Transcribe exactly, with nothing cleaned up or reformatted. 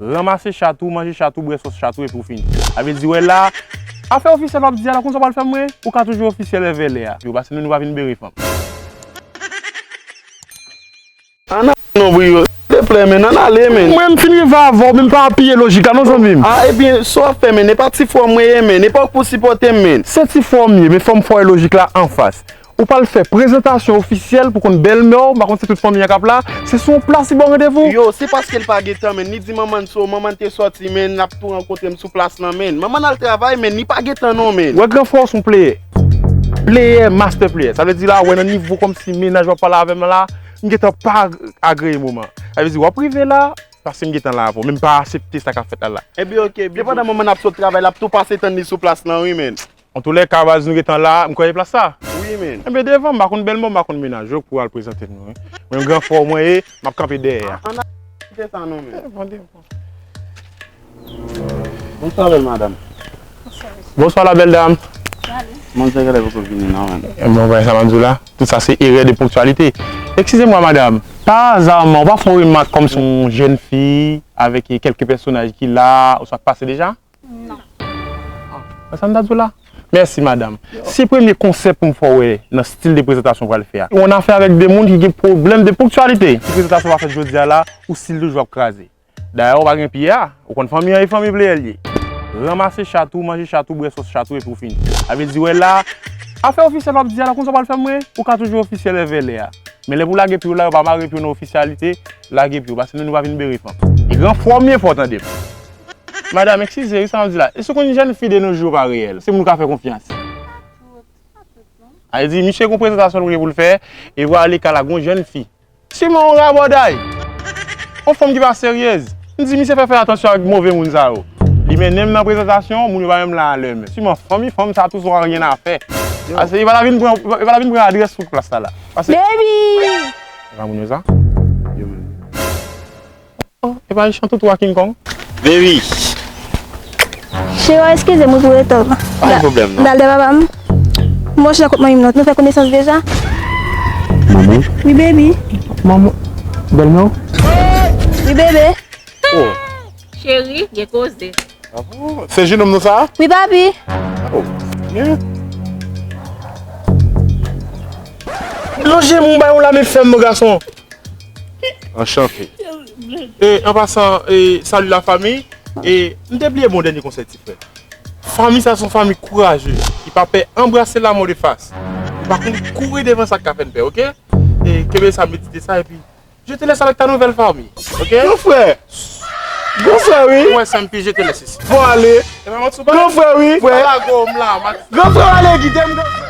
Ranmase chat ou, manje chat ou, bwè sòs chat ou, epi w fini. Sa vle di, wè la, afè ofisyèl w ap di a la, konn sa w pral fè mwen? Ou ka toujou ofisyèl èvè lè a. Yo, paske nou, nou pa vin bere fanm. Ann ale non, Brio. Silteplè, menn, ann ale, menn. Mwen, m fin rive avè w, men m pa apiye lojik la, non, zanmi m. Ah, ebyen, sa w ap fè, menn? E pa ti frè w mwen ye, menn. E pa w k pou sipòte m, menn. Se ti frè w m ye, men fò m fè w wè lojik la anfas. Ou pral fè prezantasyon ofisyèl pou konn bèlmè w, m pa konn si tout fanmi an k ap la, se sou yon plas li ba w randevou. Yo, se paske l pa gen tan, menn. Li di manman n so, manman n te sòti, menn, l ap tou rankontre m sou plas lan, menn. Manman n al travay, menn, li pa gen tan non, menn. Wè gran frè w se yon player. Player, master player. Sa vle di la, wè nan nivo kòmsi mennaj w ap pale avè m la, m gentan pa agreye moman. Sa vle di w ap rive la, paske m gentan la avè w, men m pa aksepte sa k ap fèt la la. Ebyen, oke, depandan manman n ap sot travay, l ap tou pase tann li sou plas lan, wi, menn. Antoulèka, baz, nou gentan la, m kwè e plas sa. Wi, menn. Enben, devan, m pa konn bèlmè w, m pa konn mennaj ou pou al prezante nou, wi. Mwen, gran frè w mwen ye, m ap kanpe dèyè a. Ann kite sa non, menn. Devan, devan. Bonswa, bèl madanm. Bonswa, la belle dame. Manzè genlè poko vini non, menn. Enben, w wè sa m ap di w la? Tout sa se erè de ponktyalite. Eskize mwa, madanm. Pa aza, ou pa fè yon remak kòmsi yon jèn fi avèk kèlke pèsonaj ki la, oswa k pase deja? Non. Ah, sa m ta di w la? Mèsi, madanm. Se premye konsèp pou m fè w wè nan stil de prezantasyon w pral fè a. Ou annafè avèk de moun ki gen pwoblèm de ponktyalite. Si prezantasyon pa fèt jodi a la, ou stil toujou ap kraze. Dayè, ou pa gen pye a, ou konn fanmi an e fanmi player l ye. Ranmase chat ou, manje chat ou, bwè sòs chat ou, epi w fini. Sa vle di, wè la, afè ofisyèl w ap di a la, konn sa w pral fè mwen? Ou ka toujou ofisyèl èvè lè a. Men lè pou lage pye w la, yo pa mare pye w nan ofisyalite, lage pye w, paske nou, nou pa vin bere fanm. E gran frè w m ye, fò w tande m. Madanm, eskize, wi, sa m ap di la. Èske w konn jèn fi de nos jours pa reyèl? Se moun ou ka fè konfyans. A vle di, misye gon prezantasyon l gen pou l fè, e vwala li ka la gon jèn fi. Siman yon rabòday. Yon fanm ki pa seryez. M di, misye fè fè atansyon ak move moun sa yo. Li mennen m nan prezantasyon, moun yo pa menm la alè m. Siman fanmi fanm sa tou son anyen afè. Paske yo pa ta vin pran, yo pa ta vin pran adrès sou plas la la. Paske Baby! E pa moun yo sa? Yo menm. Oh, e pa Ichan Toutou a King Kong? Baby! Cheri, eskize m wi pou reta w la. Pa gen pwoblèm, non. M pral dèyè papa m. M wè w chita kot manmi m nan. Nou fè konesans deja? Manman? Wi, baby. Manman? Bèlmè w? Wi, bebe. Oh. Cheri, gen koze. Ah bon? Se jenòm nou sa? Wi, papi. Oh, byen. Lonje men w bay yon lame fèm, non, gason. Anchante. E, an pasan, e, salut la famille. E, m te bliye bon dènye konsèy ti frè. Fanmi sa se yon fanmi kouraje. Ki pa pè anbrase lanmò de fas. Ki pa kouri, kouri devan sa k ka fè n pè, oke? E, kenbe sa, medite sa, epi je te laisse avec ta nouvelle famille, oke? Gran frè! Gran frè, wi! Mwen, Sanpi, je te laisse ici. Bon, ale. E pa manti w pa? Gran frè, wi! Frè. Pa lago m la, ma- Gran frè, ale, kite m, gran frè!